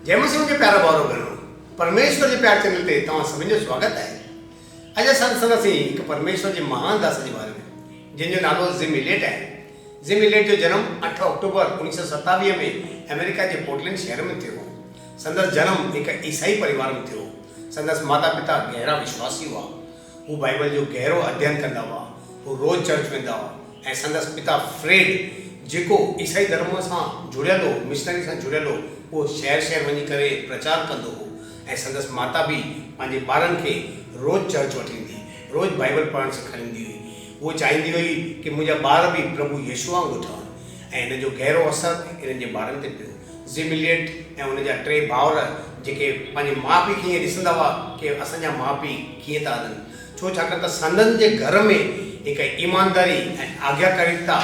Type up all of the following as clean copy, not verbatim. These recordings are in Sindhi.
جئي مسيح منهنجي پيارا ڀائرو ڀينرو پرميشور جي پيار چينل تي توهان سڀني جو سواگت آهي. اڄ اسان ڏسنداسين هڪ پرميشور جي مهان داس جي باري ۾ جنهن جو نالو زم اليٽ آهي. زم اليٽ جو جنم 8 آڪٽوبر 1927 ۾ آمريڪا جي پورٽلينڊ شهر ۾ ٿيو هو. سندس جنم هڪ عيسائي پريوار ۾ ٿيو هو. سندس ماتا پتا گهرا وشواسي هئا. هو بائيبل جو گهرو اڌين ڪندا هئا. هو روز چرچ ويندا هئا ۽ سندس پتا فريڊ جيڪو عيسائي ڌرم سان جڙيل هو، مشنري سان جڙيل هو، اهو شهر شهر وڃي ڪري پرچار ڪندو هو ۽ سندس ماتا به پنهنجي ٻارن کي روز چرچ وٺي ايندي، روز بائيبل پڙهڻ سيکاريندي هئي. هوء چاهيندي هئي ڪي منهنجا ٻار به پرڀو يسوع وانگر ٺهن ۽ ان جو گهرو اثر انهن جي ٻارن تي پيو. زمليٽ ۽ ان جا ٽي ڀائر جيڪي پنهنجي ماء پيء کي ائين ڏسندا هئا ڪي اسان جا ماء پيء ڪيئن ٿا هلن ڇو ڇاڪاڻ ته سندن جي گهر ۾ هڪ ايمانداري ۽ آگياڪاريتا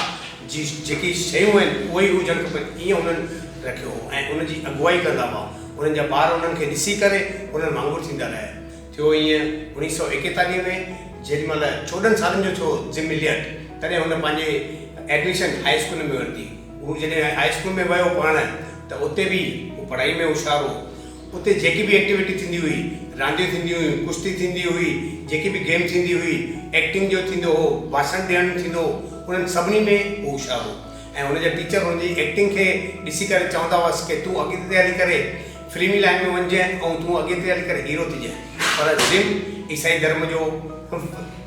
جي جيڪي شيون آهن اهي ئي هجڻ کپن ائين انهن رکيو هو ۽ ان جي اڳوائي ڪندا هئا انهن جا ٻار انهن کي ڏسي ڪري انهن وانگر ٿيندا رهيا ٿيو ائين 1941 ۾ جيڏي مهل 14 سالن جو ٿيو زمليٽ تڏهن هن پنهنجي ايڊميشن هاء اسڪول ۾ ورتي. هو جڏهن هاء اسڪول ۾ ويو پڙهڻ ته اتي به هو پڙهائي ۾ هوشيار هو. اتي جيڪي به ايڪٽيوٽي ٿيندي هئي، رانديون ٿينديون هيون، ڪشتي ٿيندي هئي، جيڪي به گيم ٿيندي هئي، ايڪٽنگ جو ٿيندو هو، ڀاشڻ ڏيڻ ٿيندو هو، انهن سڀني ۾ هو هوشيار هو ۽ هن جا ٽيچر هن جي ايڪٽنگ کي ڏسي ڪري چوندا هئس ڪي تون اڳتي هلي ڪري فلمي لائين ۾ وڃجانء ۽ تون اڳتي هلي ڪري هيرو ٿجانء. پر جم عيسائي ڌرم جو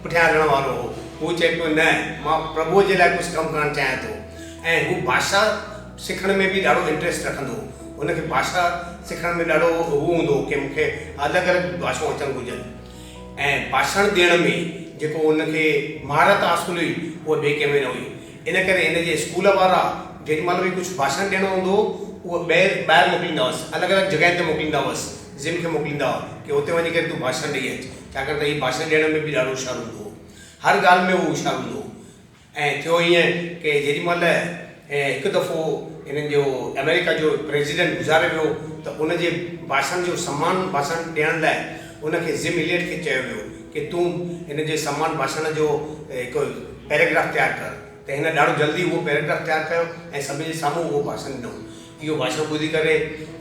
پٺيان هلڻ وارو هو. هو چئي پيو نه مان پرڀوء جي لاء ڪجهه ڪم ڪرڻ چاهيان ٿو. ۽ هو ڀاشا سکڻ ۾ به ڏاڍو انٽريسٽ رکندو هو. هن کي ڀاشا سکڻ ۾ ڏاڍو هو هوندو هو ڪي مون کي الڳ الڳ ڀاشائون اچڻ گهرجن ۽ ڀاشڻ ڏيڻ ۾ جيڪو هن کي مهارت حاصل هئي اها ٻئي ڪنهن ۾ نه هئي. ان ڪري هن جي اسڪول وارا جيڏي مهل به ڪجهه ڀاشڻ ڏيڻو هوندو هو اهو ٻاهر ٻاهر موڪليندا هئس الڳ الڳ جڳهين تي موڪليندا هئس جم کي موڪليندا هئا ڪي اتي وڃي ڪري تون ڀاشڻ ڏئي اچ ڇاڪاڻ ته هي ڀاشڻ ڏيڻ ۾ به ڏاڍو هوشيار هوندو هو. هر ڳالهه ۾ هو هوشيار هوندو هو. ۽ ٿيو ائين ڪي جيڏي مهل هڪ دفعو هنن جو آمريڪا جو پريزيڊنٽ گذاري ويو ته ان جي ڀاشڻ جو سمان ڀاشڻ ڏيڻ لاء ان کي جم اليٽ کي چيو ويو ڪي تون هن جي سمان ڀاشڻ جو هڪ پيراگراف تيار ڪر ته هن ڏاڍو جلدي اهو پيراگراف تيار ڪيو ۽ سڀني جي سامهون اهو ڀاشڻ ڏنو. اهو ڀاشڻ ٻڌي ڪري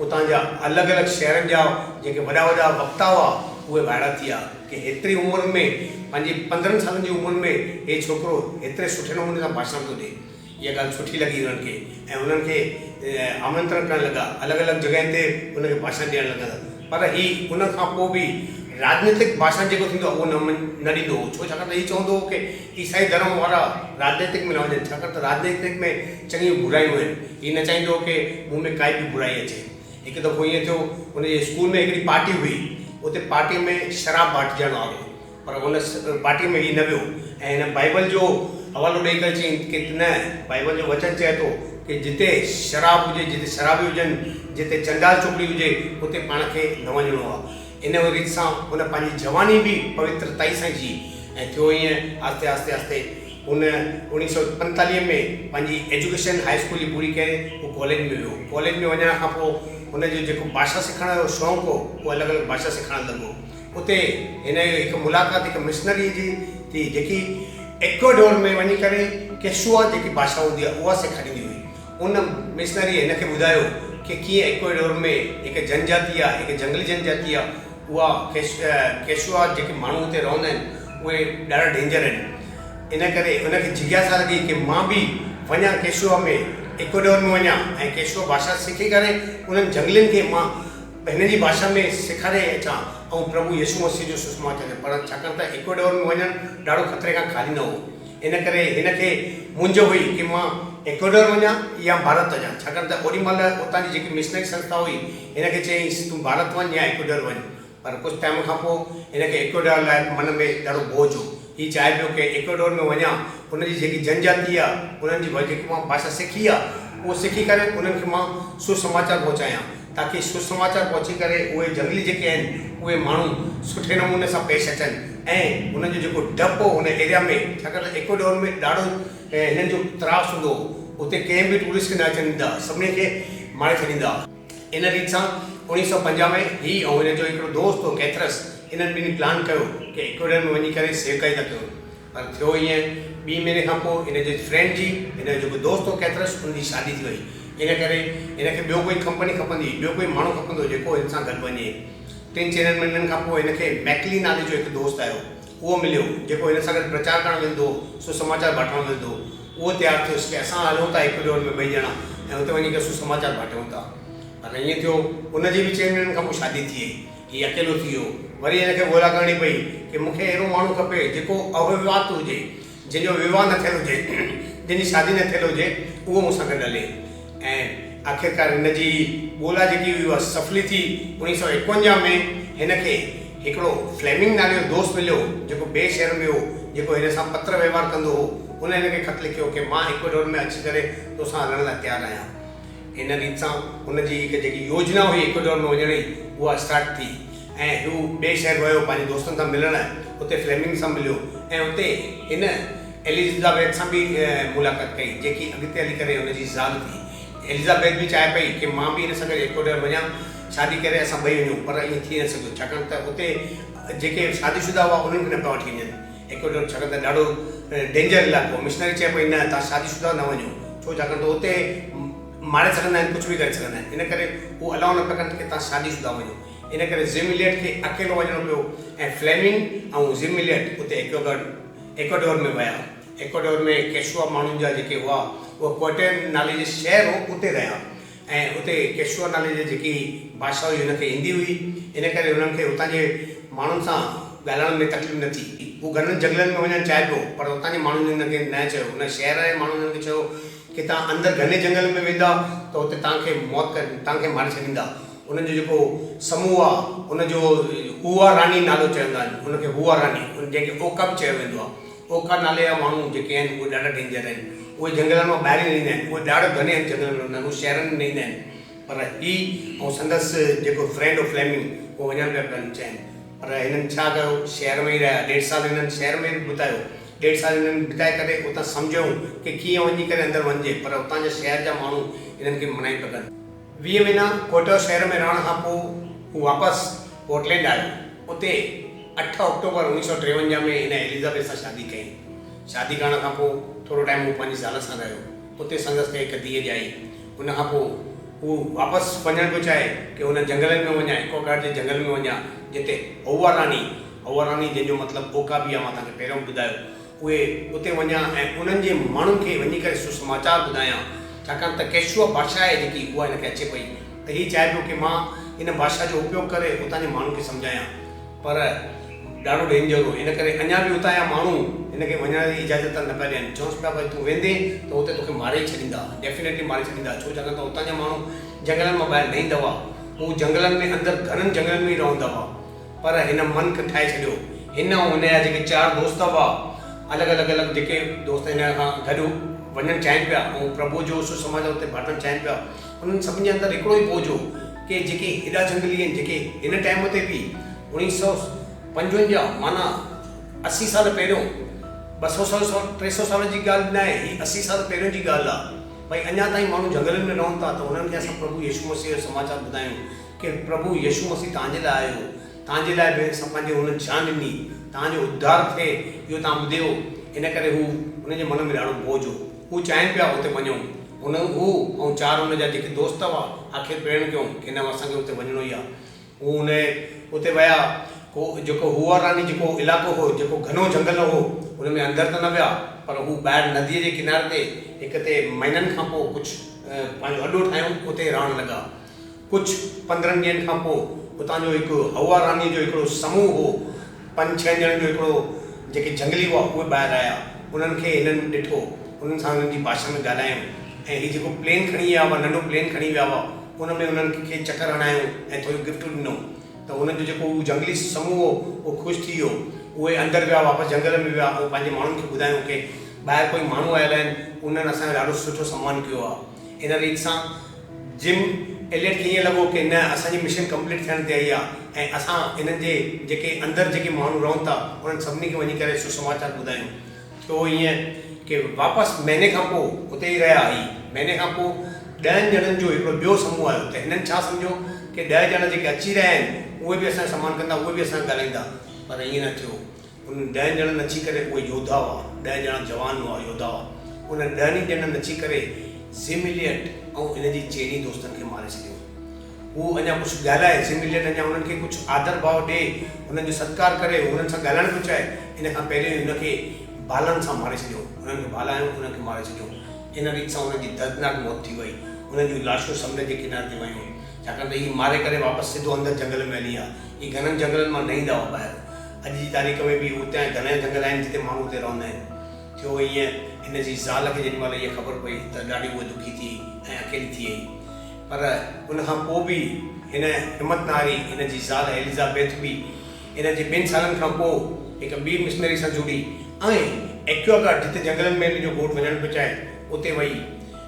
اتان جا الڳ الڳ شهرن جا جيڪي وڏا وڏا وڪتا هئا اهي وائڙا ٿي ويا ڪي هيتري عمر ۾ پنهنجي 15 سالن جي عمر ۾ هي ڇوڪرو هيتري سٺي نموني سان ڀاشڻ ٿو ڏي. اها ڳالهه سٺي لڳي انهن کي ۽ انهن کي آمنترڻ ڪرڻ لڳا الڳ الڳ جڳهين تي ان کي ڀاشڻ ڏيڻ لڳا پر هي ان کان پوء به راڄنيتڪ ڀاشڻ جيڪو ٿيندو آهي اهو نه ڏيندو هو ڇو ڇاڪاڻ ته هي چوندو هو ڪي عيسائي ڌرم وارا راڄنيتڪ ۾ نه وڃن ڇاڪاڻ ته راڄنيتڪ ۾ چڱيون برايون آهن هي نه چاهيندو هو ڪي مون ۾ ڪائي به برائي اچي. هڪ دفعو ائين ٿيو هن جي اسڪول ۾ هڪڙي پارٽي هئي اتي پارٽي ۾ شراب باٽجڻ وارو هو پر ان پارٽي ۾ هي نه ويو ۽ هن بائيبل جو حوالو ڏئي ڪري چيائين ڪي نه بائيبل جو وچن چئي ٿو ڪي جتي شراب هجي جتي شرابي هجن جتي چنڊال چوڪڙي هجي اتي پاڻ کي نه وڃڻو آهي. ان ريت سان هن پنهنجي جواني به پوترتائي سان جي ۽ ٿيو ائين آهستي آهستي آهستي هن 1945 ۾ پنهنجي ايجوڪيشن هاء اسڪول جي پوري ڪري هو ڪاليج ۾ ويو. ڪاليج ۾ وڃڻ کان پوء هن جو جيڪو ڀاشا سکڻ جو شوق هو اهو الڳ الڳ ڀاشا سکڻ لڳو. اتي هن جي هڪ ملاقات هڪ مشنريء جي ٿي جيڪي ايڪواڊور ۾ وڃي ڪري ڪيشوا جيڪي ڀاشا هوندي آهي اها سيکاريندي هئي. ان مشنريء هن کي ٻڌايو ڪي ڪيئن ايڪواڊور ۾ هڪ جنجاتي آهي، هڪ جهنگلي جنجاتي آهي اها ڪيشوا جيڪي ماڻهو اتي رهندا آهن اهي ڏاڍا ڊينجر آهن. ان ڪري هن کي جگياسا لڳي ڪي مان به وڃان ڪيشوا ۾ ايڪواڊور ۾ وڃان ۽ ڪيشوا ڀاشا سکي ڪري انهن جهنگلين کي مان هن جي ڀاشا ۾ سيکاري اچان ۽ پرڀو يسوع مسيح جو سسماچار ڏيان. پر ڇاڪاڻ ته ايڪواڊور ۾ وڃڻ ڏاڍو خطري کان خالي نه هو ان ڪري هن کي مونجهه هئي ڪي مان ايڪواڊور وڃان يا ڀارت وڃان ڇاڪاڻ ته اوڏي مهل اتان جي جيڪي مشنري سنسٿا هئي هن کي چيائينس تون ڀارت وڃ يا ايڪواڊور وڃ. پر ڪجهه ٽائيم کان پوء هن کي ايڪواڊور لاء من ۾ ڏاڍو بوجهه هو. هي چاهي پيو ڪي ايڪواڊور ۾ وڃان، ان جي جيڪي جنجاتي آ، انهن جي جيڪي مان ڀاشا سکي آ، اهو سکي ڪري انهن کي مان سوسماچار پهچايان، تاڪي سوسماچار پهچي ڪري اهي جهنگلي جيڪي آهن، اهي ماڻهو سٺي نموني سان پيش اچن ۽ انهن جو جيڪو ڊپ هو ان ايريا ۾، ڇاڪاڻ ته ايڪواڊور ۾ ڏاڍو هنن جو تراس هوندو هو، اتي ڪنهن به ٽوئرسٽ کي نه اچڻ ڏيندا ها، سڀني کي ماري ڇڏيندا ها. ان ريت سان 1950 ۾ هي ۽ هن جو هڪڙو دوست هو ڪيٿرس انهن ٻنهي پلان ڪيو ڪي ايڪويڊر ۾ وڃي ڪري سيوڪائي ٿا ڪيون پر ٿيو ائين ٻي مهيني کان پوء هن جي فرينڊ جي هن جو جيڪو دوست هو ڪيٿرس ان جي شادي ٿي وئي. ان ڪري هن کي ٻيو ڪوئي ڪمپني کپندي هئي، ٻيو ڪوئي ماڻهو کپندو هو جيڪو هن سان گڏ وڃي. ٽن چئنن مهينن کان پوء هن کي ميڪلي نالي جو هڪ دوست آيو. اهو مليو، جيڪو هن سان گڏ پرچار ڪرڻ ويندو هو، سسماچار باٽڻ ويندو هو. اهو تيار ٿيس ڪي اسان هلون ٿا ايڪوڊور ۾ ٻئي ڄڻا ۽ اتي وڃي ڪري سسماچار باٽيون ٿا. پر ائين ٿيو، ان جي به چئن مهينن کان پوء شادي ٿي وئي. هي اڪيلو ٿي ويو. وري هن کي ڳولا ڪرڻي پئي ڪي مون کي اهڙو ماڻهو کپي جيڪو اويواهت هجي، جنهن جو ويواهه نه ٿيل هجي، جنهن جي شادي نه ٿيل هجي، اهو مون سان گڏ هلي. ۽ آخرڪار هن جي ڳولا جيڪي هئي اها سڦلي ٿي. 1951 ۾ هن کي هڪڙو فليمنگ نالي جو دوست مليو، جيڪو ٻئي شهر ۾ هو، جيڪو هن سان پتر وهنوار ڪندو هو. ان هن کي خط لکيو ڪي مان ايڪواڊور ۾ اچي ڪري توسان هلڻ لاء تيار آهيان. ان ريت سان هن جي هڪ جيڪي يوجنا هئي ايڪواڊور ۾ وڃڻ جي اها اسٽارٽ ٿي ۽ هو ٻئي شهر ويو پنهنجي دوستن سان ملڻ اتي فليمنگ سان مليو ۽ اتي هن ايليزابيٿ سان به ملاقات ڪئي جيڪي اڳتي هلي ڪري هن جي زال ٿي. ايليزابيٿ به چاهي پئي ڪي مان به هن سان گڏ ايڪواڊور وڃان شادي ڪري اسان ٻئي وڃون پر ائين ٿي نه سگهيو ڇاڪاڻ ته اتي جيڪي شادي شده هئا انهن کي نه پيا وٺي وڃن. ايڪواڊور ڇاڪاڻ ته ڏاڍو ڊينجر علائقو هو. مشنري چئي پئي نه توهان شادي شده نه وڃو ڇو ڇاڪاڻ ته اتي ماري سگهندا آهن ڪجهه به ڪري سگهندا آهن ان ڪري هو الاء نه پيا ڪن ڪي توهان شادي شده وڃو ان ڪري زم اليٽ کي اڪيلو وڃڻو پيو ۽ فليمنگ ۽ زم اليٽ اتي ايڪواڊور ۾ ويا. ايڪواڊور ۾ ڪيشوا ماڻهن جا جيڪي هئا اهي ڪوئٽين نالي جي شهر هو اتي رهيا. ۽ اتي ڪيشوا نالي جي جيڪي ڀاشا هئي هن کي ايندي هئي، ان ڪري هنن کي اتان جي ماڻهن سان ڳالهائڻ ۾ تڪليف نه ٿي. هو گهڻن جهنگلن ۾ وڃڻ چاهي پيو، پر اتان جي ماڻهن هن کي نه چيو. ان شهر جي ماڻهن هن کي چيو ڪي توهان اندر گهني جهنگل ۾ ويندا ته اتي توهان کي موت توهان کي ماري ڇڏيندا. انهن جو جيڪو سموهه آهي، ان جو هوئا راني نالو چوندا آهن، ان کي هوئا راني، جنهن کي اوڪا به چيو ويندو آهي. اوڪا نالي جا ماڻهو جيڪي آهن اهي ڏاڍا ڊينجر آهن. اهي جهنگلن مان ٻاهر ئي نه ايندا آهن. اهي ڏاڍو گهني جهنگلن ۾ رهندا آهن. اهي شهرن ۾ نه ايندا آهن. پر هي ۽ سندس جيڪو فرينڊ هو فليمنگ اهو وڃڻ پيا پين چاهين. پر هنن ڇا ڪيو شهر ۾ ئي رهيا. ڏيڍ سال هنن شهر ۾ به بتايو. ڏيڍ سال هنن بتائي ڪري اتان سمجهيائون ڪي ڪيئن وڃي ڪري اندر وڃجي. پر اتان جا شهر جا ماڻهو هنن کي منائي پيا ڪن. 20 مهينا ڪوئٽو شهر ۾ رهڻ کان پوء هو واپس پورٽلينڊ آيو. اتي اٺ آڪٽوبر 1953 ۾ هن ايليزابيٿ سان شادي ڪئي. شادي ڪرڻ کان پوء ٿورو ٽائيم هو پنهنجي زال سان رهيو. اتي سندس کي هڪ ڌيء ڄائي. ان کان پوء هو واپس وڃڻ پيو چاهي ڪي هن جهنگلن ۾ وڃان، ايڪواگارڊ جي جهنگل ۾ وڃان، جتي هووا راني، Hauwa Rani، جنهن جو مطلب اوڪا به آهي، مان توهان کي پهريون به ٻڌايو، اهي اتي وڃان ۽ انهن جي ماڻهن کي وڃي ڪري سسماچار ٻڌايان، ڇاڪاڻ ته ڪيشوا ڀاشا آهي جيڪي اها هن کي اچي پئي ته هي چاهي پيو ڪي مان ان ڀاشا جو اپيوگ ڪري اتان جي ماڻهن کي سمجهايان پر ڏاڍو ڊينجر هو ان ڪري اڃا به اتان جا ماڻهو هن کي وڃڻ جي اجازت نه پيا ڏين چونس پيا ڀائي تون ويندين ته اتي توکي ماري ئي ڇڏيندا ڊيفينيٽلي ماري ڇڏيندا ڇو ڇاڪاڻ ته اتان جا ماڻهو جهنگلن مان ٻاهر نه ايندا هئا هو جهنگلن ۾ اندر گهڻن جهنگلن ۾ ئي رهندا هئا. پر هن من ٺاهي ڇڏيو. هن ۽ هن جا جيڪي چار دوست هئا، الڳ الڳ الڳ جيڪي دوست هن کان گڏ وڃڻ چاهين پيا ۽ پرڀوء جو سسماچار اتي بانٽڻ چاهين پيا، انهن سڀني جي اندر هڪڙو ئي بوجهه هو ڪي جيڪي هيڏا جهنگلي آهن، جيڪي هن ٽائيم تي به 1955 معنيٰ 80 سال پهريون، 200 سال 300 سال جي ڳالهه ناهي، هي 80 سال پهريون جي ڳالهه آهي، ڀئي اڃا تائين ماڻهو جهنگلن ۾ رهن ٿا ته انهن کي اسان پرڀو يسوع مسيح جو سماچار ٻڌايون. ڪي پرڀو يسوع مسيح توهان جي لاء آيو، توهان جي لاء به اسان پنهنجي هن جان ڏني، توهان جو اڌار ٿئي، اهو توهان ٻڌيو، ان ڪري هو هن جي من ۾ ڏاڍو بوجهه هو. هو چاهين پيا اتي وڃون. هن، هو ۽ چار هن جا جيڪي دوست هئا، آخر پريڻ ڪيون ڪي نه اسان کي اتي وڃڻو ئي آهي. هو ان اتي ويا. ڪو جيڪو هوئا راني جيڪو علائقو هو، جيڪو گهنو جهنگل هو، ان ۾ اندر ته نه ويا، پر هو ٻاهر نديء جي ڪناري تي هڪ تي مهينن کان پوء ڪجهه پنهنجو اڏو ٺاهيون، اتي رهڻ لڳا. ڪجهه 15 ڏينهن کان پوء اتان جو هڪ هوا رانيء جو هڪڙو سموهه هو، پنج ڇهن ڄڻن جو هڪڙو، جيڪي جهنگلي هئا، اهي ٻاهر آيا. انهن کي هنن ڏٺو، انهن سان انهن جي ڀاشا ۾ ڳالهايائون ۽ هي جيڪو پلين کڻي ويا هئا، ننڍو پلين کڻي ويا هئا، ان ۾ انهن کي چڪر هڻايائون ۽ ٿوريون گفٽون ڏنائون ته انهن جو جيڪو اهو جهنگلي سموهه هو، اهو خوش ٿي ويو. اهي اندر ويا، واپس جهنگل ۾ ويا ۽ پنهنجي ماڻهن کي ٻڌايائون ڪي ٻاهر ڪوئي ماڻهو آيل آهن، انهن اسان جو ڏاڍو سٺو سمان ڪيو آهي. ان ريت سان جم ايليٽ کي ائين لڳو ڪي نه اسان جي مشن ڪمپليٽ ٿيڻ تي آئي آ ۽ اسان انهن جي جيڪي اندر جيڪي ماڻهو رهن ٿا انهن سڀني کي وڃي ڪري سسماچار ٻڌايون. ٿيو ائين ڪي واپس مهيني کان پوء اتي ئي رهيا هي مهيني کان پوء ڏهن ڄڻن جو هڪڙو ٻيو سموهه آيو ته هنن ڇا سمجهيو ڪي ڏهه ڄڻا جيڪي اچي رهيا آهن اهي به اسان جو سمان ڪندا اهي به اسان سان ڳالهائيندا پر ائين نه ٿيو. انهن ڏهن ڄڻن اچي ڪري اهي يوڌا هئا، ڏهه ڄڻا جوان هئا، يوڌا هئا. انهن ڏهن ئي ڄڻن اچي ڪري زم اليٽ ۽ هن جي چئني دوستن کي ماري ڇڏيو. هو اڃا ڪجهه ڳالهائي، زم اليٽ اڃا انهن کي ڪجهه آدر ڀاء ڏئي، انهن جو ستڪار ڪري، انهن سان ڳالهائڻ پيو چاهي، ان کان پهريون ئي هن کي بالن سان ماري ڇڏيو. انهن کي بالا هنيو، انهن کي ماري ڇڏيو. ان ريت سان انهن جي دردناڪ موت ٿي وئي. انهن جون لاشون سمنڊ جي ڪناري تي ويون. ڇاڪاڻ ته هي ماري ڪري واپس سڌو اندر جهنگل ۾ هلي ويا. هي گهڻن جهنگلن مان نه ايندا هئا ٻاهر. اڄ جي تاريخ ۾ به اتي گهڻا جهنگل آهن جتي ماڻهو اتي رهندا آهن. ٿيو ائين هن جي زال کي جيڏي مهل اها خبر پئي ته ڏاڍي هوء دکي ٿي ۽ اڪيلي ٿي وئي. پر ان کان پوء به هن همت نه هاري. هن جي زال ايليزابيٿ به ان جي ٻن سالن کان پوء هڪ ٻي مشنري سان جڙي ۽ ايڪواگارڊ جتي جهنگلن ۾ هن جو گهوٽ وڃڻ پيو چاهي اتي وئي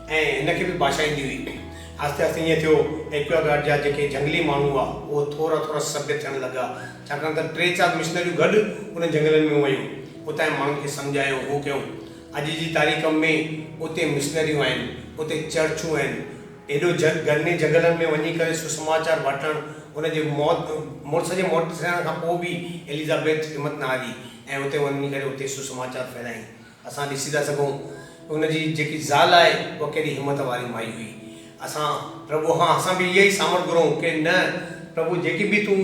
۽ هن کي به ڀاشا ايندي هئي. آهستي آهستي ائين ٿيو ايڪواگارڊ جا جيڪي جهنگلي ماڻهو هئا اهي ٿورا ٿورا سڀيه ٿيڻ لڳا ڇاڪاڻ ته ٽي چار مشنريون گڏ انهن جهنگلن ۾ ويون اتان جي ماڻهن کي سمجهايو هو ڪيون. اڄ جي تاريخ ۾ اتي مشنريون آهن، اتي چرچون آهن. ايڏو گهني جهنگلن ۾ وڃي ڪري سسماچار بانٽڻ، ان جي موت مڙس جي موت ٿيڻ کان پوء به ايليزابيٿ همت نه هاري ۽ اتي وڃي ڪري اتي سسماچار ڦهلايائين. اسان ڏسي ٿا سگهون ته ان جي جيڪي زال آهي اها ڪيڏي همت واري مائي هئي. اسان پرڀو کان اسان به اها ئي سامرٿ گهرون ڪي نه پرڀو جيڪي به تون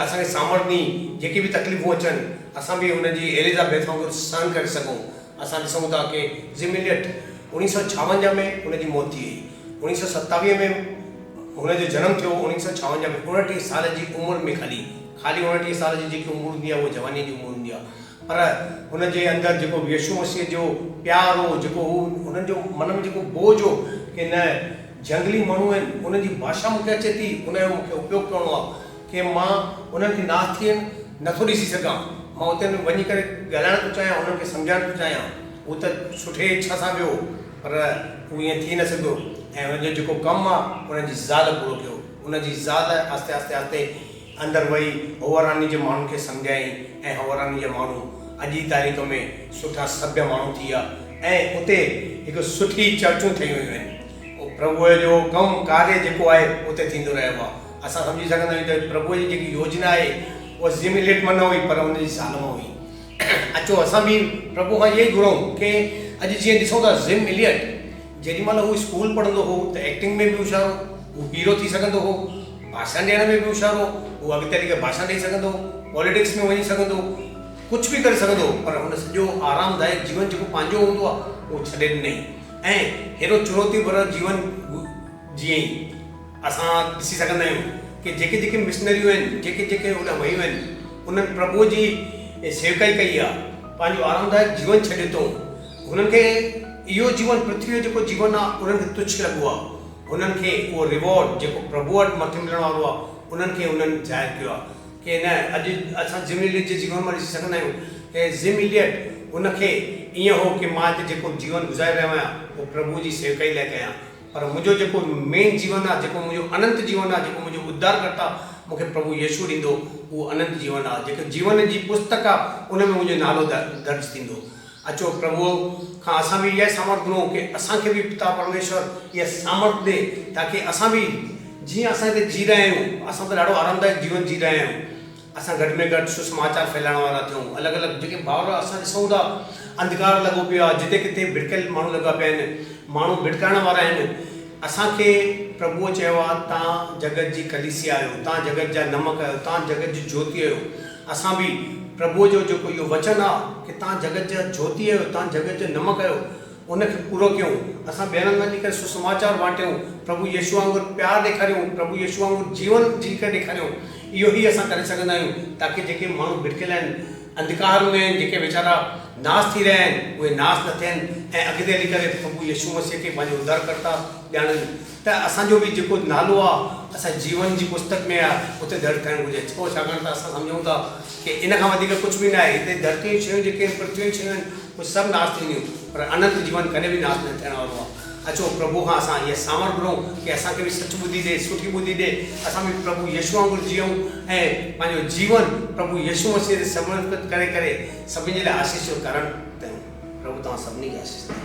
اسان کي سامرٿ ڏين جيڪي به تڪليفون اچن اسان به ان جي ايليزابيٿ وانگر سهن ڪري سگهون. اسان ڏسون ٿا ڪي زم اليٽ اوڻيهه سئو ڇاونجاهه ۾ ان جي موت ٿي وئي. اوڻيهه سئو ستاويهه ۾ هن جو جنم ٿيو اوڻيهه سئو ڇاونجاهه ۾ اوڻٽيهه سال جي عمر ۾ خالي خالي اوڻٽيهه سال جي جيڪي عمر هوندي آهي اها جوانيء جي عمر هوندي آهي. پر هن جي اندر جيڪو يسوع مسيح جو پيار هو، جيڪو هو هنن جو من ۾ جيڪو بوجهه هو ڪي نه جهنگلي ماڻهو آهن، انهن جي ڀاشا مون کي اچي ٿي، ان جو مون کي اپيوگ ڪرڻو آهي ڪي مان انهن کي ناس ٿيڻ نه ٿو ڏسي سگهان، مان اتي وڃي ڪري ڳالهائڻ ٿو چاهيان، انهن کي سمجهائڻ ٿو چاهيان. هو ته سٺي اڇا سان ويو پر هو ائين ٿي نه سگهيو ۽ هن جو جيڪو ڪم آهي ان جي زال پورو ڪيو. ان جي زال آهستي آهستي آهستي اندر وئي هووراني جي ماڻهن کي سمجهايائين ۽ هووراني جا ماڻهو اڄ جي تاريخ ۾ سٺا سڀيه ماڻهو ٿي ويا ۽ اتي هڪ سٺي چرچون ٺهي ويون آهن. پرڀوء جو ڪم ڪاريه جيڪو آهي اتي ٿيندو رهيو آهي. اسان سمجهي سگهندا آهيون ته پرڀوء جي جيڪي يوجنا آهي اها زم اليٽ مان نه هئي پر ان جي زال مان هئي. اچو اسان به پرڀوء کان اهو ئي گهرون ڪي اڄ جيئن ڏسون ٿا زم اليٽ جيڏي مهل هو اسڪول پڙهندو هو ته ايڪٽنگ ۾ به هوشيار هو، هو هيرو ٿي سگهندو هو، ڀاشڻ ڏيڻ ۾ به هوشيار هو، هو اڳتي هلي ڪري ڀاشڻ ڏئي سگهندو هو، پاليٽڪس ۾ وڃي سگهندو هو، ڪجهه به ڪري سگهندو هو پر هن سڄو آرامدائڪ جيون جيڪو پنهنجو هوندو آهي اهو ڇڏي ڏنائين ۽ هيڏو چنوتي ڀريو جيون جيئائين. اسان ڏسي سگهندا آهيون ڪي جيڪي جيڪي مشنريون آهن، جيڪي جيڪي هوڏانهن ويون آهن، انهن پرڀوء جي سيوڪائي ڪئي آهي، پنهنجو آرامدائڪ جيون ڇڏيو اٿئون. هنن کي اهو جيون، پرٿويء جو جيڪو جيون آهي، انهن کي تڇ لڳو آهي. هنن کي اهو ريوارڊ جيڪو پرڀوء وٽ مٿي ملڻ وارو آهي، انهن کي انهن ظاهر ڪيو آهي ڪي نه اڄ اسان جم اليٽ جي جيون مان ڏسي سگهندا آهيون ڪي جم اليٽ ان کي ائين هو ڪي مان هتي جيڪو جيون گذاري رهيو آهيان، اهو پرڀوء جي سيوڪائي لاء ڪيان. پر منهنجو جيڪو مين جيون آهي، جيڪو منهنجو اننت جيون آهي، جيڪو منهنجو اڌارڪرتا مون کي پرڀو يسوع ڏيندو، اهو اننت جيون آهي. جيڪو جيون جي پستڪ آهي، ان ۾ منهنجو نالو درج ٿيندو. اچو پرڀوء کان اسان به اها ئي سامرٿ گهرون ڪي اسان کي به پتا پرميشور اها سامرٿ ڏي تاڪي اسان به جيئن اسان هتي جي رهيا آهيون، اسان ته ڏاڍو آرامدائڪ جيون جي رهيا آهيون، اسان گهٽ ۾ گهٽ سسماچار ڦهلائڻ وارا ٿيون. الڳ الڳ جيڪي ڀائر اسان ڏسون ٿا انڌڪار لڳو پيو آهي، جتي ڪٿي ڀٽڪيل ماڻهو لڳا پيا آهن، ماڻهو ڀٽڪائڻ وارا آهن. اسان کي پرڀوء چيو آهي تان جڳت جي ڪليسيا آهيو، تان جڳت جا نمڪ آهيو، تان جڳت جي جوتي آهيو. اسان به پرڀوء جو جيڪو اهو وچن آهي ڪي تان جڳت جا جوتي آهيو، تان جڳت جا نمڪ آهيو، ان کي پورو ڪيون. اسان ٻين هنڌ وڃي ڪري سسماچار بانٽيون، پرڀو يسوع وانگر پيار ڏيکاريون، پرڀو يسوع وانگر جيون جي ڪري ڏيکاريون. اهو ئي اسان ڪري سگهندا آهيون تاڪي جيڪي ماڻهو ڀٽڪيل آهن، انڌڪار ۾ آهن، جيڪي ويچارا ناس ٿي رهيا آهن، اهي ناس نه ٿين ۽ اڳتي هلي ڪري پرڀو يسوع مسيح کي پنهنجو اڌارڪرتا ڄاڻن ته اسان جو به جيڪو نالو آهي، اسان جي جيون جي پستڪ ۾ آهي، اتي درج ٿيڻ گهرجي. ڇو؟ ڇاڪاڻ ته اسان سمجهون ٿا ڪي ان کان وڌيڪ ڪجهه به ناهي. هتي ڌرتيء جون شيون جيڪي آهن، پرٿويء جون شيون آهن، اهي سڀ ناس ٿينديون، پر اننت جيون ڪڏهن به ناس نه ٿيڻ وارو آهي. اچو پرڀوء کان اسان اها سامرٿ گهرون ڪي اسان کي به سچ ٻڌي ڏي، سٺي ٻڌي ڏي، اسان به پرڀو يسوع وانگر جيئون ۽ پنهنجو جيون پرڀو يسوع مسيح تي سمرپت ڪري ڪري سڀني جي لاء آشيش جو ڪارڻ ٿيون. پرڀو توهان سڀني کي آشيش ڏي.